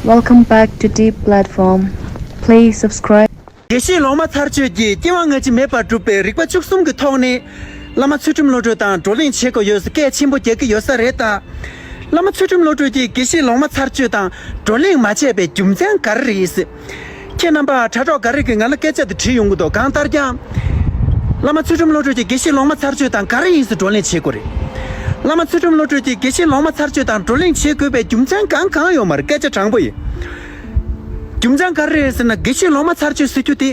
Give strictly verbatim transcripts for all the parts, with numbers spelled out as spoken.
Welcome back to Deep Platform. Please subscribe. དགེ་བཤེས་ལོག་སྨྲ་ཚར་གཅོད་ཀྱིས་སྐྱེ་བ་སྔ་ཕྱི་མེད་པར་སྒྲུབ་པའི་རིགས་པ་བཅུ་གསུམ་གྱི་ཐོག་ནས། བླ་མ་ཚུལ་ཁྲིམས་བློ་གྲོས་དང་བགྲོ་གླེང་བྱེད་དགོས་ཡོད་ཟེར་སྐད་ཆེན་པོ་རྒྱག་གི་ཡོད་ས་རེད་ད། བླ་མ་ཚུལ་ཁྲིམས་བློ་གྲོས་ཀྱིས་དགེ་བཤེས་ལོག་སྨྲ་ཚར་གཅོད་དང་བགྲོ་གླེང་མ་བྱས་པའི་རྒྱུ་མཚན་ག་རེ་རེད་ཟེར། ཁྱེད་རྣམ་པ་དྲ་གྲོགས་འགའ་རེ་གིས་ང་ལ་སྐད་ཆ་དེ་དྲིས་ཡོང་གི་འདུག་གང་ལྟར་ཀྱང་། བླ་མ་ཚུལ་ཁྲིམས་བློ་གྲོས་ཀྱིས་དགེ་བཤེས་ལོག་སྨྲ་ཚར་གཅོད་དང་ག་རེ་ཡིན་ཟེར་བགྲོ་གླེང་བྱེད་དགོས་རེད། བླ་མ་ཚུལ་ཁྲིམས་བློ་གྲོས་ཀྱིས་དགེ་བཤེས་ལོག་སྨྲ་ཚར་གཅོད་དང་བགྲོ་གླེང་བྱེད་དགོས་པའི་རྒྱུ་མཚན་གང་གང་ཡོད་མ་རེད། སྐད་ཆ་དྲང་པོ་ཡིན། རྒྱུ་མཚན་ག་རེ་རེད་ཟེར་ན། དགེ་བཤེས་ལོག་སྨྲ་ཚར་གཅོད་ཟེར་རྒྱུ་དེ་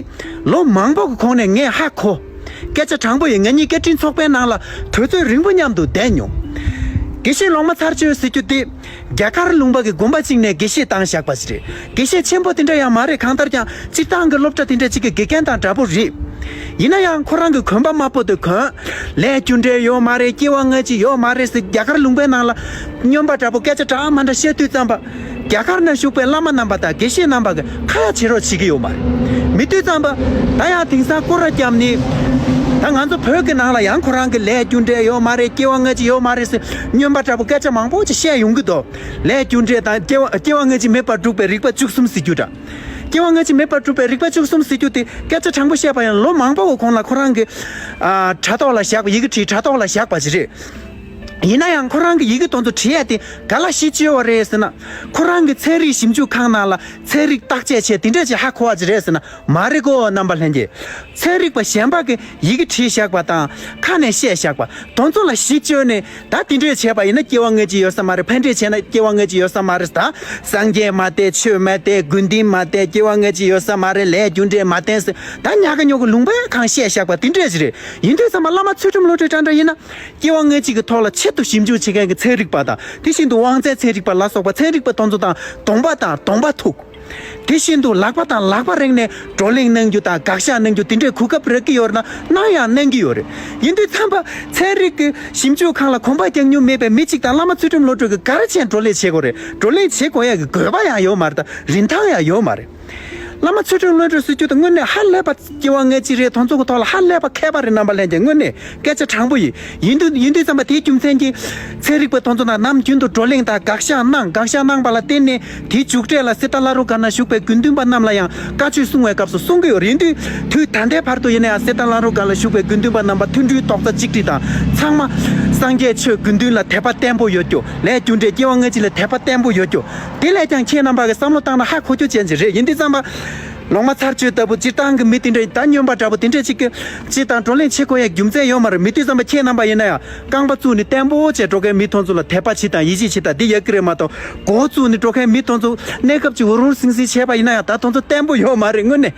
ལོ་མང་པོ་གི་གོང་ནས་ངས་ཧ་གོ། སྐད་ཆ་དྲང་པོ་ཡིན། ང་གཉིས་སྐད་འཕྲིན་ཚོགས་པའི་ནང་ལ་དུས་ཚོད་རིང་པོ་མཉམ་དུ་བསྡད་མྱོང་། དགེ་བཤེས་ལོག་སྨྲ་ཚར་གཅོད་ཟེར་རྒྱུ་དེ། རྒྱ་གར་ལུང་པ་གི་དགོན་པ་གཅིག་ནས་དགེ་བཤེས་བཏང་བཞག་པ་ཞིག་རེད། དགེ་བཤེས་ཆེན་པོ་དེ་འདྲ་ཡང་མ་རེད། གང་ལྟར་ཀྱང་སྤྱིར་བཏང་གི་སློབ་གྲྭ་དེ་འདྲ་གཅིག་གི་དགེ་རྒན་དང་འདྲ་པོ་རེད། ཡིན་ན་ཡང་ཁོ་རང་གི་གོན་པ་དམར་པོ་དེ་གོན། ལས་རྒྱུ་འབྲས་ཡོད་མ་རེད། སྐྱེ་བ་སྔ་ཕྱི་ཡོད་མ་རེད་ཟེར་རྒྱ་གར་ལུང་པའི་ནང་ལ་སྨྱོན་པ་འདྲ་པོ་སྐད་ཆ་འདྲ་མ་འདྲ་བཤད་དུས་ཙམ་པ། རྒྱ་གར་ན་བཞུགས་པའི་བླ་མ་རྣམ་པ་དང་དགེ་བཤེས་རྣམ་པ་གིས་ཁ་ཡ་བྱེད་རོགས་བྱེད་ཀྱི་ཡོད་མ་རེད། མི་དུས་ཙམ་པ། ད་ཡང་དེང་སང་སྐོར་ར་བརྒྱབ་ནས། ད་ང་ཚོ་བོད་ཀྱི་ནང་ལ་ཡང་ཁོ་རང་གི་ལས་རྒྱུ་འབྲས་ཡོད་མ་རེད། སྐྱེ་བ་སྔ་ཕྱི་ཡོད་མ་རེད་ཟེར་སྨྱོན་པ་འདྲ་པོ་སྐད་ཆ་མང་པོ་ཅིག་བཤད་ཡོང་གི་འདུག་ལས་རྒྱུ་འབྲས་དང་སྐྱེ་བ་སྐྱེ་བ་སྔ་ཕྱི་མེད་པར་སྒྲུབ་པའི་རིགས་པ་བཅུ་གསུམ་ཟེར་རྒྱུ་འདྲ། སྐྱེ་བ་སྔ་ཕྱི་མེད་པར་སྒྲུབ་པའི་རིགས་པ་བཅུ་གསུམ་ཟེར་རྒྱུ་དེ་སྐད་ཆ་དྲང་པོ་བཤད་པ་ཡིན་ན་ལོ་མང་པོ་གི་གོང་ལ་ཁོ་རང་གི། ཨ། དྲ་ཐོག་ལ་བཞག་པ། ཡི་གེ་བྲིས་དྲ་ཐོག་ལ་བཞག་པ་ཞིག་རེད། ཡིན་ན་ཡང་ཁོ་རང་གི་ཡི་གེ་དེ་ཚོ་བྲིས་ཡ་དེ་ག་ལ་གཞི་བཅོལ་བ་རེད་ཟེར་ན། ཁོ་རང་གི་ཚན་རིག་ཞིབ་འཇུག་ཁང་ནང་ལ་ཚན་རིག་བརྟག་དཔྱད་བྱས་དེ་འདྲས་ཅིག་ཧ་གོ་བ་ཅིག་རེད་ཟེར་ན། མ་རེད་གོ། རྣམ་པ་ལྷན་རྒྱས། ཚན་རིག་པ་གཞན་པ་གིས་ཡི་གེ་བྲིས་བཞག་པ་དང་ཁ་ནས་བཤད་བཞག་པ་དེ་ཚོ་ལ་གཞི་བཅོལ་ནས། ད་དེ་འདྲས་བྱས་པ་ཡིན་ན་སྐྱེ་བ་སྔ་ཕྱི་ཡོད་ས་མ་རེད། ཕན་འབྲས་བྱས་ན་སྐྱེ་བ་སྔ་ཕྱི་ཡོད་ས་མ་རེད། ད་སངས་རྒྱས་མ་བསྟེན། ཆོས་མ་བསྟེན། དགེ་འདུན་མ་བསྟེན། སྐྱེ་བ་སྔ་ཕྱི་ཡོད་ས་མ་རེད། ལས་རྒྱུ་འབྲས་མ་བསྟེན་ཟེར་ད་ཉག་ག་ཉོག་ག་ལུང་པའི་ཁང་བཤད་བཞག་པ་དེ་འདྲས་ཅིག་རེད། ཡིན་དུས་ཙམ་པ་བླ་མ་ཚུལ་ཁྲིམས་བློ་གྲོས་འདྲ་འདྲ་ཡིན་ན། སྐྱེ་བ་སྔ་ཕྱི་གི་ཐོག་ལ་ཆེད་དུ་ཞིབ་འཇུག་བྱེད་མཁན་གྱི་ཚན་རིག་པ་དང་། དེ་བཞིན་དུ་དབང་རྩའི་ཚན་རིག་པ་ལ་སོགས་པ་ཚན་རིག་པ་དེ་ཚོ་དང་གདོང་པ་དང་གདོང་པ་ཐུག་དེ་བཞིན་དུ་ལག་པ་དང་ལག་པ་རེག་ནས་བགྲོ་གླེང་གནང་རྒྱུ་དང་དགག་བཞག་གནང་རྒྱུ་དེ་འདྲའི་གོ་སྐབས་རག་གི་ཡོད་ན་གནང་ཡང་གནང་གི་ཡོད་རེད། ཡིན་དུས་ཙམ་པ་ཚན་རིག་གི་ཞིབ་འཇུག་ཁང་ལ་གོམ་པ་རྒྱག་མྱོང་མེད་པའི་མི་གཅིག་དང་བླ་མ་ཚུལ་ཁྲིམས་བློ་གྲོས་ཀྱིས་ག་རེ་བྱས་བགྲོ་གླེང་བྱེད་དགོས་རེད། བགྲོ་གླེང་བྱེད་དགོས་ཡ་གི་དགོས་པ་ཡང་ཡོད་མ་རེད། ད་རིན་ཐང་ཡང་ཡོད་མ་རེད། བླ་མ་ཚུལ་ཁྲིམས་བློ་གྲོས་ཟེར་རྒྱུ་དེ་དངོས་གནས་ཧ་ལས་པ་སྐྱེ་བ་སྔ་ཕྱི་རེད། དེ་ཚོ་གི་ཐོག་ལ་ཧ་ལས་པ་མཁས་པ་རེད། རྣམ་པ་ལྷན་རྒྱས། དངོས་གནས་སྐད་ཆ་དྲང་པོ་ཡིན། ཡིན་དུས་ཡིན་དུས་ཙམ་པ་དེའི་རྒྱུ་མཚན་གྱིས་ཚན་རིག་པ་དེ་ཚོ་དང་ནམ་རྒྱུན་དུ་བགྲོ་གླེང་དང་དགག་བཞག་གནང་། དགག་བཞག་གནང་བ་ལ་བརྟེན་ནས་དེའི་མཇུག་འབྲས་ལ་གསེར་རྟ་བླ་རུང་སྒར་ན་བཞུགས་པའི་དགེ་འདུན་པ་རྣམས་ལ་ཡང་བཀའ་ཆོས་གསུང་བའི་སྐབས་སུ་གསུང་གི་ཡོད་རེད། ཡིན་དུས་དུས་ད་ལྟའི་བར་དུ་ཡིན་ན་ཡང་གསེར་རྟ་བླ་རུང་སྒར་ལ་བཞུགས་པའི་དགེ་འདུན་པ་རྣམ་པ་མཐུན་སྒྲིལ་རྡོག་རྩ་གཅིག་སྒྲིལ་དང་། ཚང་མ་སངས་རྒྱས་ཆོས་དགེ་འདུན་ལ་དད་པ་བརྟན་པོ་ཡོད་རྒྱུ། ལས་རྒྱུ་འབྲས་སྐྱེ་བ་སྔ་ཕྱི་ལ་དད་པ་བརྟན་པོ་ཡོད་རྒྱུ། དེ་ལས་ཀྱང་ཁྱེད་རྣམ་པ་གིས་བསམ་བློ་བཏང་ན་ཧ་གོ་རྒྱུ་ཅན་ཅིག་རེད། ཡིན་དུས་ཙམ་པ། ལོག་སྨྲ་ཚར་གཅོད་ལྟ་བུ་སྤྱིར་བཏང་གི་མི་དེ་འདྲ་ད་སྨྱོན་པ་འདྲ་པོ་དེ་འདྲ་ཅིག་གི་སྤྱིར་བཏང་བགྲོ་གླེང་བྱེད་དགོས་ཡ་རྒྱུ་མཚན་ཡོད་མ་རེད། མི་དུས་ཙམ་པ་ཁྱེད་རྣམ་པ་ཡིན་ན་ཡང་རྐང་པ་བཙུགས་ནས་བརྟན་པོ་བྱས་འགྲོ་མཁན་མི་དེ་ཚོ་ལ་དད་པ་བྱེད་དང་ཡིད་ཆེས་བྱེད་དང་དེ་ཡག་གི་རེད་མ་གཏོགས། མགོ་བཙུགས་ནས་འགྲོ་མཁན་མི་དེ་ཚོ་གནས་སྐབས་ཅིག་འུར་འུར་ཟིང་ཟིང་བྱས་པ་ཡིན་ན་ཡང་ད་དེ་ཚོ་བརྟན་པོ་ཡོད་མ་རེད། དངོས་གནས།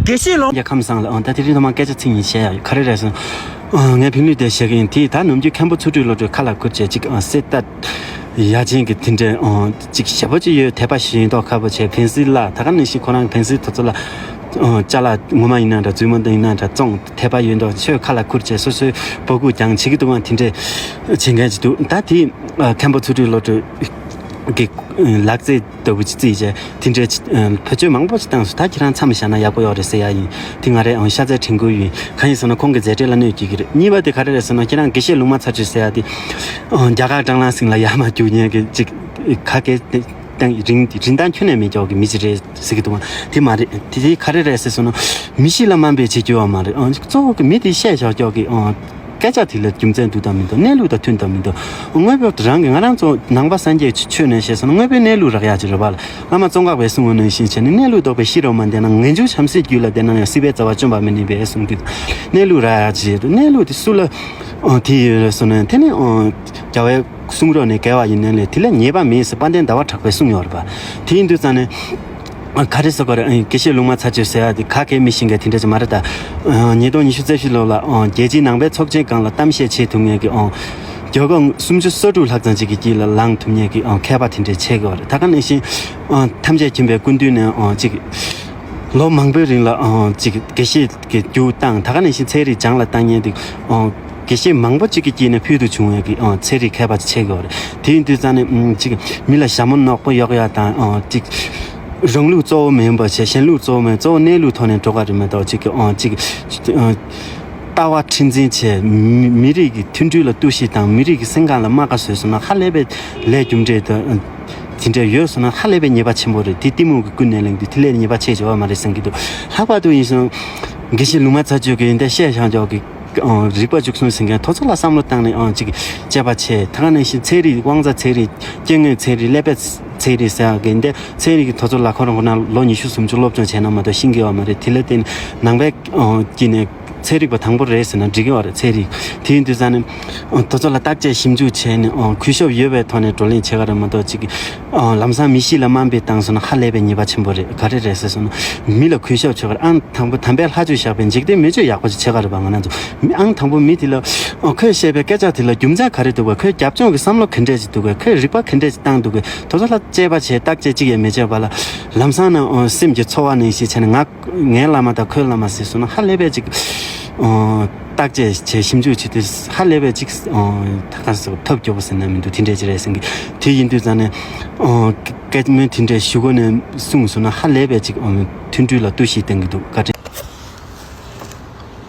དགེ་བཤེས་ལོ། ཡ་ཁམས་བཟང་ལ། ཨང་། ད་དེ་རིང་ཐོག་མར་སྐད་ཆ་ཚིག་གཉིས་བཤད་ཡ་ཡོད། ག་རེ་རེད་ཟེར་ན། ཨང་། ངས་བོད་ལུགས་དེ་བཤད་གི་ཡིན། དེ་ད་ནམ་རྒྱུན་མཁན་པོ་ཚུལ་ཁྲིམས་བློ་གྲོས་ཁ་ལ་ཁུར་བྱས་ཅིག་ཨང་། གསེར་རྟ་ཡ་ཆེན་གྱི་དེ་འདྲའི་ཨང་། ཅིག་ཞེ་པོ་ཅིག་ཡོད། དད་པ་ཞེ་དྲག་ཁ་པོ་བྱས། བན་སྲིད་ལ་ད་ག་ནང་བཞིན་ཁོ་རང་བན་སྲིད་དེ་ཚོ་ལ་ཨང་། ཅ་ལག་ངོ་མ་ཡིན་ན་འདྲ་རྫུན་མ་འདི་ཡིན་ན་འདྲ་བཙོང་དད་པ་ཡོད་མདོག་ཆོས་ཁ་ལ་ཁུར་བྱས་སོ་སོའི་སྤོ་སྒུར་རྒྱང་བྱེད་ཀྱི་འདུག་ཨང་། དེ་འདྲའི་བྱེད་མཁན་ཅིག་འདུག་ད་དེ་ཨ། མཁན་པོ་ཚུལ་ཁྲིམས་བློ་གྲོས་ཀྱི་ལག་རྩལ་ལྟ་བུ་ཅིག་བརྩིས་བྱས་དེ་འདྲའི་ཅིག་ཨ། བེད་སྤྱོད་མང་པོ་ཅིག་བཏང་སོང་། ད་ཁྱེད་རང་མཚམས་བཞག་ན་ཡག་པོ་ཡོད་རེད་ཟེར་ཡ་ཡིན། དེ་ང་རའི་ཨང་། ཤ་ཚའི་དྲན་སྐུལ་ཡིན། གང་ཡིན་ཟེར་ན་ཁོང་གི་མཛད་འཕྲིན་ལ་གནོད་སྐྱེལ་གྱི་རེད། གཉིས་པ་དེ་ག་རེ་རེད་ཟེར་ན། ཁྱེད་རང་དགེ་བཤེས་ལུང་མ་ཚར་གཅོད་ཟེར་ཡ་དེ་ཨང་། རྒྱ་གར་སྦྲང་ལམ་སེང་ལ་ཡར་མར་རྒྱུག་མཁན་གྱི་ཅིག་ག་གེ་དེ་རིན་རིན་ཐང་ཁྱོན་ནས་མེད་ཀྱོག་གི་མི་ཅིག་རེད་ཟེར་གྱི་འདུག་དེ་མ་རེད། དེ་དེ་ག་རེ་རེད་ཟེར་སོང་ན། མི་གཤིས་ལ་དམའ་འབེབས་བྱེད་རྒྱུ་ཡོད་མ་རེད། ཨང་། གཙོ་བོ་གི་མི་དེ་བཤད་ཆོག་ཀྱོག་གི་ཨང་། སྐད་ཆ་དེ་ལ་རྒྱུ་མཚན་འདུག་དང་མི་འདུག་གནས་ལུགས་དང་མཐུན་དང་མི་འདུག་དངོས་པོ་རང་གི་ང་རང་ཚོ་ནང་པ་སངས་རྒྱས་ཆོས་ནས་བཤད་སོང་ན་དངོས་པོའི་གནས་ལུགས་རག་ཡག་ཅིག་རེད་པ། བླ་མ་ཙོང་ཁ་པས་གསུངས་པ་ནང་བཞིན་བྱས་ནས། གནས་ལུགས་རྟོགས་པའི་གཤིས་རབ་མ་ལྡན་ན། ངེས་འབྱུང་བྱམས་བརྩེའི་རྒྱུད་ལ་ལྡན་ན་ཡང་། སྲིད་པའི་རྩ་བ་བཅོམ་པ་མི་ནུས་པས་གསུངས་དུས། གནས་ལུགས་རག་ཡག་ཅིག་རེད། གནས་ལུགས་དེ་སུ་ལ་ཨང་། དེ་ཡོད་རེད་སོང་ན་དེ་ནི་ཨང་། རྒྱལ་བའི་གསུང་རབ་ནས་བརྒལ་བ་ཡིན་ནའི་ལས་དེ་ལས་ཉེས་པ་མེད་ཟེར་དཔལ་ལྡན་ཟླ་བ་གྲགས་པས་གསུངས་ཡོད་རེད་པ། དེ་ཡིན་དུས་ཙང་ནས། ག་རེ་ཟེར་དགོས་རེད། ཨ། དགེ་བཤེས་ལུང་མ་ཚར་གཅོད་ཟེར་ཡ་དེ་ག་གེ་མི་ཤེས་མཁན་དེ་འདྲ་ཅིག་མ་རེད་ད། ཨ། ཉིས་སྟོང་ཉི་ཤུ་རྩ་བཞི་ལོ་ལ། ཨ། རྒྱལ་སྤྱིའི་ནང་པའི་ཚོགས་ཆེན་སྒང་ལ་གཏམ་བཤད་བྱེད་ཐུབ་མཁན་གྱི། ཨ། རྒྱལ་ཁབ་སུམ་ཅུ་སོ་དྲུག་ལྷག་ཙམ་ཅིག་གི་དཀྱིལ་ལ་ལངས་ཐུབ་མཁན་གྱི། ཨ། མཁས་པ་དེ་འདྲ་བྱེད་དགོས་རེད། ད་ག་ནང་བཞིན། ཨ། ཐམས་ཅད་མཁྱེན་པའི་སྐུ་མདུན་ནས། ཨ། ཅིག་ལོ་མང་པོའི་རིང་ལ། ཨ། ཅིག་དགེ་བཤེས་ཀྱི་རྒྱུགས་བཏང་། ད་ག་ནང་བཞིན་ཚན་རིག་སྦྱངས་ལ་བཏང་མཁན་དེ། ཨ། དགེ་བཤེས་མང་པོ་གཅིག་གི་དཀྱིལ་ནས་ཕུལ་དུ་བྱུང་བའི་གི། ཨང་། ཚན་རིག་མཁས་པ་ཅིག་བྱེད་དགོས་རེད། དེ་ཡིན་དུས་ཙང་ནས། ཨང་། གཅིག་མི་ལ་ཞྭ་མོ་ནག་པོ་གཡོག་ཡ་དང་། ཨང་། གཅིག་རང་ལུགས་གཙོ་བོ་མིན་པ་བྱས། གཞན་ལུགས་གཙོ་བོ་མིན། གཙོ་བོ་གནས་ལུགས་ཐོག་ནས་འགྲོ་ག་རེད་མ་གཏོགས། གཅིག་གི། ཨང་། གཅིག་ཨང་། ལྟ་བ་མཁྲེགས་འཛིན་བྱས། མི་མི་རིགས་ཀྱི་མཐུན་སྒྲིལ་ལ་གཏོར་བཤིག་དང་། མི་རིགས་ཀྱི་སེམས་ཁམས་ལ་རྨ་ཁ་བཟོས་སོང་ན། ཧ་ལས་པའི་ལས་རྒྱུ་འབྲས་དང་། ཨང་། དེ་འདྲ་ཡོད་སོང་ན་ཧ་ལས་པའི་ཉེས་པ་ཆེན་པོ་རེད། དེ་གཏི་མུག་གི་ཀུན་ནས་བསླངས་དུས་དེ་ལས་ཉེས་པ་ཆེ་ཆེ་བ་མ་རེད་བསམ་གྱི་འདུག། ལྷག་པར་དུ་ཡིན་སོང་། དགེ་བཤེས་ལུང་མ་ཚ་ཆོས་ཀྱི་ཡིན་ད་བཤད་བཞག་འཇོག་གི་རིག་པ་བཅུ་གསུམ་ཟེར་མཁན་དེ་ཚོ་ལ་བསམ་བློ་བཏང་ནས་ཨང་ཅིག་དཔྱད་པ་བྱས། ད་ག་ནང་བཞིན་ཚན་རིག་དབང་རྩ་ཚན་རིག་སྐྱེ་དངོས་ཚན་རིག་ཀླད་པའི་ཚན་རིག་ཟེར་ཡག་གི་འདི་ཚན་རིག་གི་དེ་ཚོ་ལ་ཁོ་རང་ཁོ་ན་ལོ་ཉི་ཤུ་སུམ་ཅུ་སློབ་སྦྱོང་བྱས་ན་མ་གཏོགས་ཤེས་ཀྱི་ཡོད་མ་རེད། དེ་ལ་བརྟེན་ནང་པའི་ཨང་ཀྱི་ནས། ཚན་རིག་པ་དང་པོ་རེད་ཟེར་ན་འགྲིག་གི་ཡོད་རེད། ཚན་རིག་དེ་ཡིན་དུས་ཙང་ནས་དེ་ཚོ་ལ་བརྟག་དཔྱད་ཞིབ་འཇུག་བྱས་ནས་གུས་ཞབས་ཡོད་པའི་ཐོག་ནས་བགྲོ་གླེང་བྱེད་ག་རེད་མ་གཏོགས་ཅིག་ལམ་སང་མི་གཤིས་ལ་དམའ་འབེབས་བཏང་སོང་ན་ཧ་ལས་པའི་ཉེས་པ་ཆེན་པོ་རེད། ག་རེ་རེད་ཟེར་སོང་ན་མི་ལ་གུས་ཞབས་བྱེད་ག་རེད། ཨང་དང་པོ་དམ་པའི་ལྷ་ཆོས་བཞག་པའི་འཇིག་རྟེན་མི་ཆོས་ཡག་པོ་ཅིག་བྱེད་ག་རེད་པ། ང་རང་ཚོ་མི་ཨང་དང་པོ་མི་དེ་ལ་ཁོས་བཤད་པའི་སྐད་ཆ་དེ་ལ་རྒྱུ་མཚན་ག་རེ་འདུག་ག་ཁོས་རྒྱབ་ལྗོངས་ཀྱི་བསམ་བློ་ག་འདྲས་ཅིག་འདུག་ག་ཁོས་རིག་པ་ག་འདྲས་ཅིག་བཏང་འདུག་ག་དེ་ཚོ་ལ་དཔྱད་པ་བྱས་བརྟག་དཔྱད་ཅིག་ཡང་མི་བྱས་པ་ལ་ལམ་སང་ནས་སེམས་ཀྱི་ཚོར་བ་ནང་བཞིན་བྱས་ནས་ང་ངའི་བླ་མ་དང་ཁོའི་བླ་མ་ཟེར་སོང་ན་ཧ་ལས་པའི་ཅིག་ཨོ། བརྟག་དཔྱད་བྱས་ཞིབ་འཇུག་བྱེད་དུས་ཧ་ལས་པའི་ཅིག་ཨོ། ད་ག་ཟེར་ཐབས་སྐྱོ་པོ་ཟེར་ན་མི་འདུག་དེ་འདྲས་ཅིག་རེད་ཟེར་གི། དེ་ཡིན་དུས་ཙང་ནས་ཨོ། སྐད་མོས་དེ་འདྲས་ཞུ་དགོས་ནས་གསུངས་སོང་ན་ཧ་ལས་པའི་ཅིག་ཨོ། མཐུན་སྒྲིལ་ལ་གཏོར་བཤིག་བཏང་གི་འདུག་བཀའ་དྲིན།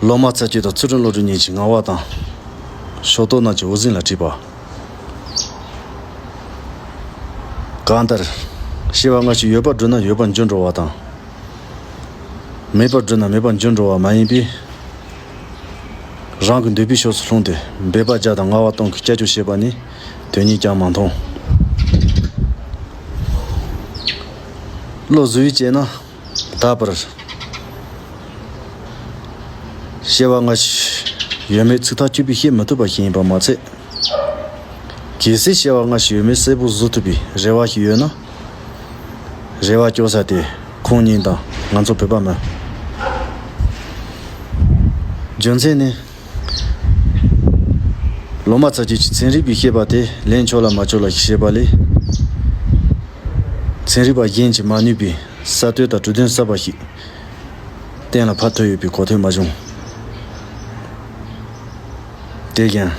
ལོ་མ་ཚ་ཆོས་དང་ཚུལ་ཁྲིམས་བློ་གྲོས་གཉིས་ཀྱི་ངག་དབང་དང་། ཕྱོགས་གཏོགས་རྣམས་ཀྱི་འོ་ཟིན་ལ་དྲིས་པ། གང་ལྟར། སྐྱེ་བ་སྔ་ཕྱི་ཡོད་པར་བསྒྲུབས་ན་ཡོད་པར་འགྱུར་འགྲོ་བ་དང་། མེད་པར་བསྒྲུབས་ན་མེད་པར་འགྱུར་འགྲོ་བ་མ་ཡིན་པས། རང་གི་འདོད་པའི་ཕྱོགས་སུ་ལྷུང་སྟེ་འབད་པ་བརྒྱ་དང་ལྔ་བ་སྟོང་གི་སྐྱབས་བཅོལ་བྱེད་པ་ནི་དོན་གཉིས་ཀྱང་མ་མཐོང་། བློ་གཟུ་བའི་བྱས་ན། ད་བར། སྐྱེ་བ་སྔ་ཕྱི་ཡོད་མེད་ཚིག་ཐག་གཅོད་པས་བཤད་མི་ཐུབ་པ་ཞིག་ཡིན་པ་མ་ཚད། གལ་སྲིད་སྐྱེ་བ་སྔ་ཕྱི་ཡོད་མེད་གསལ་པོ་གཟུགས་ཐུབ་པའི་རེ་བ་ཞིག་ཡོད་ན། རེ་བ་སྐྱོ་ས་དེ་ཁོང་ཉིད་དང་ང་ཚོ་བོད་པ་མི། རྒྱུ་མཚན་ནི། ལོ་མ་ཚ་ཆོས་ཀྱིས་ཚན་རིག་པས་བཤད་པ་དེ་ལན་ཆོག་ལ་མ་ཆོག་ལ་ཞིག་བཤད་པ་ལས། ཚན་རིག་པ་གཞན་གྱིས་མ་ནུས་པའི་གསར་གཏོད་དང་གྲུབ་དོན་གསར་པ་ཞིག་གཏན་ལ་ཕབ་ཐུབ་ཡོད་པའི་གོ་ཐོས་མ་བྱུང་། དེ་བཞིན།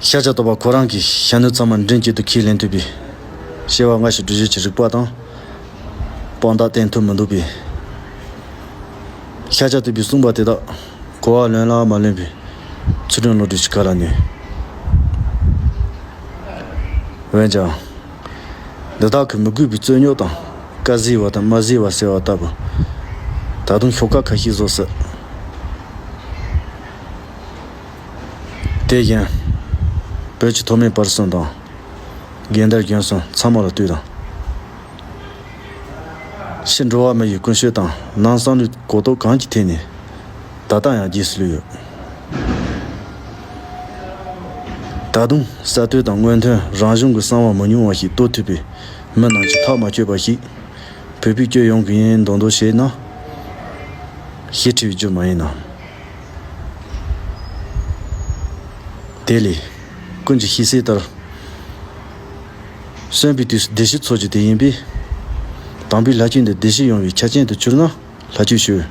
ཤཱཀྱ་ཐུབ་པ་ཁོ་རང་གིས་ཤ་གནད་ཚང་མ་མགྲིན་གཅིག་ཏུ་ཁས་ལེན་ཐུབ་པའི་སྐྱེ་བ་སྔ་ཕྱི་སྒྲུབ་བྱེད་ཀྱི་རིགས་པ་དང་། དཔང་རྟགས་བསྟན་ཐུབ་མི་འདུག་པས། ཤཱཀྱ་ཐུབ་པས་གསུངས་པ་དེ་དག་གོ་བ་ལོན་ལ་མ་ལོན་པའི་ཚུལ་ཁྲིམས་བློ་གྲོས་ཀྱིས་ག་ལ་ནུས། འོན་ཀྱང་། འདི་དག་གིས་མི་དགོས་པའི་རྩོད་རྙོག་དང་དཀར་ཟས་པ་དང་དམར་ཟས་པ་ཟེར་བ་ལྟ་བུ། ད་དུང་ཤོག་ཁག་ཁ་ཤས་བཟོ་སྲིད། དེ་བཞིན། བོད་ཀྱི་ཐོག་མའི་བར་གསུམ་དང་། རྒན་དར་གཞོན་གསུམ་ཚང་མ་ལ་ལྟོས་དང་། ཕྱི་འགྲོ་བ་མི་ཡི་ཀུན་སྤྱོད་དང་ནང་བསམ་བློའི་གོ་རྟོགས་གང་གི་ཐད་ནས་ད་ལྟ་ཡང་རྗེས་སུ་ལུས་ཡོད། ད་དུང་གསར་གཏོད་དང་སྔོན་ཐོན་རང་བྱུང་གི་གསང་བ་མི་ཉུང་བ་ཞིག་གཏོད་ཐུབ་པའི་མི་རྣམས་ཀྱིས་ཐག་མ་ཆོད་པ་ཞིག་བོད་པའི་སྤྱི་ཡོངས་ཀྱི་ཡིན་མདོག་མདོག་བྱས་ན་ཞེ་ཁྲེལ་བའི་རྒྱུ་མ་ཡིན་ནམ། དེ་ལས་ཀུན་གྱིས་ཤེས་གསལ་ལྟར། གསོན་པའི་དུས་སུ་བདེ་སྐྱིད་འཚོལ་རྒྱུ་དེ་ཡིན་པས། དམ་པའི་ལྷ་ཆོས་འདི་བདེ་སྐྱིད་ཡོང་བའི་ཆ་རྐྱེན་དུ་གྱུར་ན་ལྷ་ཆོས་ཞུ།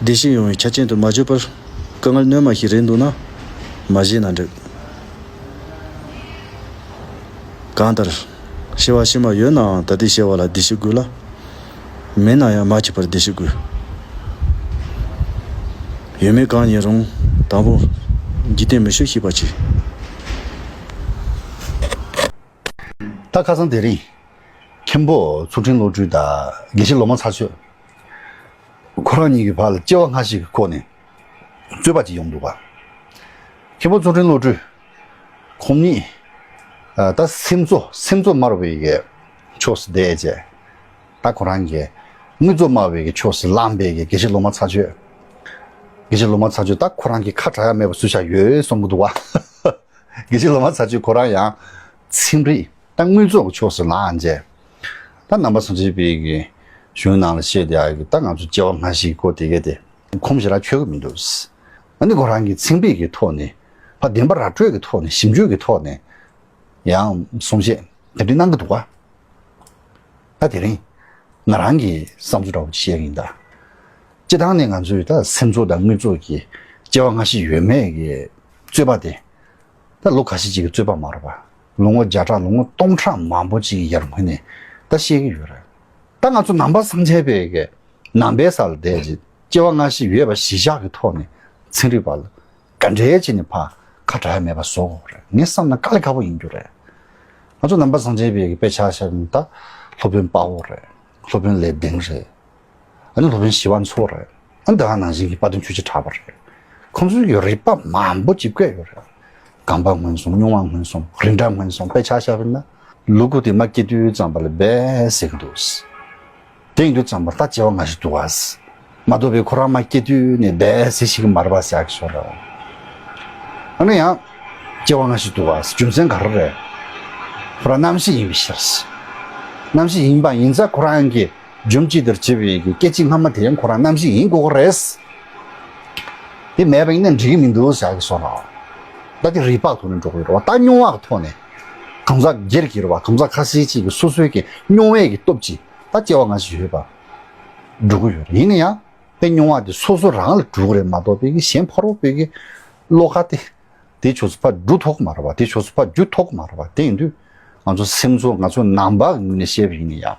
བདེ་སྐྱིད་ཡོང་བའི་ཆ་རྐྱེན་དུ་མ་གྱུར་པར་དཀའ་ངལ་སྣོན་མ་ཞིག་རེད་འདུག་ན་མ་བཞེས་ན་འགྲིག། གང་ལྟར། སྐྱེ་བ་ཕྱི་མ་ཡོད་ནའང་ད་ལྟའི་སྐྱེ་བ་ལ་བདེ་སྐྱིད་དགོས་ལ། མེད་ན་ཡང་མ་འཆི་བར་བདེ་སྐྱིད་དགོས། ཡོད་མེད་གང་ཡིན་རུང་དང་པོ་འཇིག་རྟེན་མི་ཆོས་ཤེས་པ་གྱིས། ད་ཁ་སང་དེ་རིང་མཁན་པོ་ཚུལ་ཁྲིམས་བློ་གྲོས་དང་དགེ་བཤེས་ལོ་མ་ཚ་ཆོས་ཁོ་རང་གཉིས་ཀྱི་བར་ལ་སྐྱེ་བ་སྔ་ཕྱི་གི་སྐོར་ནས་རྩོད་པ་ཅིག་ཡོང་འདུག་ག། མཁན་པོ་ཚུལ་ཁྲིམས་བློ་གྲོས་ཁོང་ཉིད་ད་སེམས་གཙོ་སེམས་གཙོ་སྨྲ་བའི་གི་ཕྱོགས་སུ་བསྡད་བྱས། ད་ཁོ་རང་གིས་དངོས་གཙོ་སྨྲ་བའི་གི་ཕྱོགས་སུ་ལངས་པའི་གི་དགེ་བཤེས་ལོ་མ་ཚ་ཆོས། དགེ་བཤེས་ལོ་མ་ཚ་ཆོས་ད་ཁོ་རང་གི་ཁ་གྲག་ཡ་མེད་པ་བཟོས་བཞག་ཡོད་གསུང་གི་འདུག་བ། དགེ་བཤེས་ལོ་མ་ཚ་ཆོས་ཁོ་རང་ཡང་ཚན་རིག་ད་དངོས་གཙོ་གི་ཕྱོགས་སུ་ལངས་བྱས། ད་ནང་པ་སངས་རྒྱས་པའི་གི་གཞུང་ནང་ལ་བཤད་བསྡད་ཡ་གི་ད་ང་ཚོ་སྐྱེ་བ་སྔ་ཕྱི་གི་སྐོར་དེ་གས་དེ་ཁོམ་ཞེ་དྲག་ཆོད་གི་མི་འདུག། ཨ་ནི་ཁོ་རང་གི་ཚན་རིག་གི་ཐོག་ནས་ཕ་བདེན་པ་ར་སྤྲོད་ཀྱི་ཐོག་ནས་ཞིབ་འཇུག་གི་ཐོག་ནས་ཡང་གསུང་བཤད་དེ་འདྲ་གནང་གི་འདུག་ག། ད་དེ་རིང་ང་རང་གི་བསམ་ཚུལ་འདྲ་བོ་ཅིག་བཤད་ཀྱི་ཡིན་ད། སྤྱིར་བཏང་ནས་ང་ཚོའི་ད་སེམས་ཚོར་དང་དངོས་གཙོ་གི་སྐྱེ་བ་སྔ་ཕྱི་ཡོད་མེད་ཀྱི་རྩོད་པ་དེ་ད་ལོ་ཁ་ཤས་ཅིག་གི་རྩོད་པ་མ་རེད་པ། ལོ་ངོ་བརྒྱ་ཕྲག་ལོ་ངོ་སྟོང་ཕྲག་མང་པོ་ཅིག་གི་ཡར་སྔོན་ནས་ད་བཤད་ཀྱི་ཡོད་རེད། ད་ང་ཚོ་ནང་པ་སངས་རྒྱས་པའི་གི་ནང་པའི་ས་ལ་བསྡད་ཅིག་སྐྱེ་བ་སྔ་ཕྱི་ཡོད་པ་གཞི་བཞག་གི་ཐོག་ནས་ཚན་རིག་པ་ལ་ག་འདྲའི་བྱས་ནས་ཕ་ ཁ་བྲལ་ཡ་མེད་པ་བཟོ་དགོས་རེད། ངས་བསམ་ན་དཀའ་ལས་ཁག་པོ་ཡིན་རྒྱུ་རེད། ང་ཚོ་ནང་པ་སངས་རྒྱས་པའི་དཔེ་ཆ་བཞག་ན་ད་སློབ་དཔོན་དཔའ་བོ་རེད། སློབ་དཔོན་ལེགས་ལྡན་རེད། ཨ་ནི་སློབ་དཔོན་ཞི་བ་འཚོ་རེད། ཨ་ནི་ད་ག་ནང་བཞིན་གྱི་དཔལ་ལྡན་ཆོས་རྗེ་གྲགས་པ་རེད། ཁོང་ཚོའི་གི་རིག་པ་མང་པོ་ཅིག་བཀོད་ཡོད་རེད། གང་པ་སྔོན་སོང་། མྱོང་བ་སྔོན་སོང་། རིགས་འདྲ་སྔོན་སོང་། དཔེ་ཆ་བཞག་པ་ཡིན་ན་ལུ་གུ་དེ་མ་སྐྱེ་དུས་ཙམ་པ་ལ་སྦས་ཟེར་གི་འདུག་དེ་ཡིན་དུས་ཙམ་པ་ད་སྐྱེ་བ་སྔ་ཕྱི་འདུག་ག་མ་གཏོགས་པའི་ཁོ་རང་མ་སྐྱེ་དུས་ནས་སྦས་ཟེར་ཞིག་མ་རེད་པ་ཟེར་གི་སོང་རེད། ཨ་ནི་ཡང་སྐྱེ་བ་སྔ་ཕྱི་འདུག་ག་རྒྱུ་མཚན་ག་རེ་རེད། ཁོ་རང་རྣམ་ཤེས་ཡིན་པའི་ཕྱིར། རྣམ་ཤེས་ཡིན་པ་ཡིན་ཙང་ཁོ་རང་གི་རྒྱུ་ཅི་ལྟར་བྱེད་པའི་གི་སྐད་ཅིག་སྔ་མ་དེ་ཡང་ཁོ་རང་རྣམ་ཤེས་ཡིན་དགོས་ཀྱི་རེད། དེ་མེད་པ་ཡིན་ན་འགྲིག་གི་མི་འདུག་ཟེར་གི་སོང་རེད། ད་དེ་རིགས་པ་ཐོག་ནས་འགྲོ་གི་ཡོད་རེད་པ། ད་མྱོང་བ་གི་ཐོག་ནས་གང་ཟག་སྒེར་གྱི་རེད་པ། གང་ཟག་ཁ་ཤས་ཅིག་གི་སོ་སོའི་གི་མྱོང་བའི་གི་སྟོབས་ཀྱིས་ད་སྐྱེ་བ་སྔ་ཕྱི་ཡོད་པ་འགྲོ་གི་ཡོད་རེད། ཡིན་ན་ཡང་དེ་མྱོང་བ་དེ་སོ་སོ་རང་ལ་འགྲོ་གི་རེད་མ་གཏོགས་པའི་གི་གཞན་ཕ་རོལ་པོའི་གི་བློ་ཁ་དེ་དེ་ཕྱོགས་སུ་ཕར་འགྲོ་ཐུབ་ཀྱི་མ་རེད་པ། དེ་ཕྱོགས་སུ་ཕར་འགྱུར་ཐུབ་ཀྱི་མ་རེད་པ། དེ་ཡིན་དུས་ང་ཚོ་སེམས་ཚོར་ང་ཚོ་ནང་པ་གི་ངོས་ནས་བཤད་པ་ཡིན་ན་ཡང་།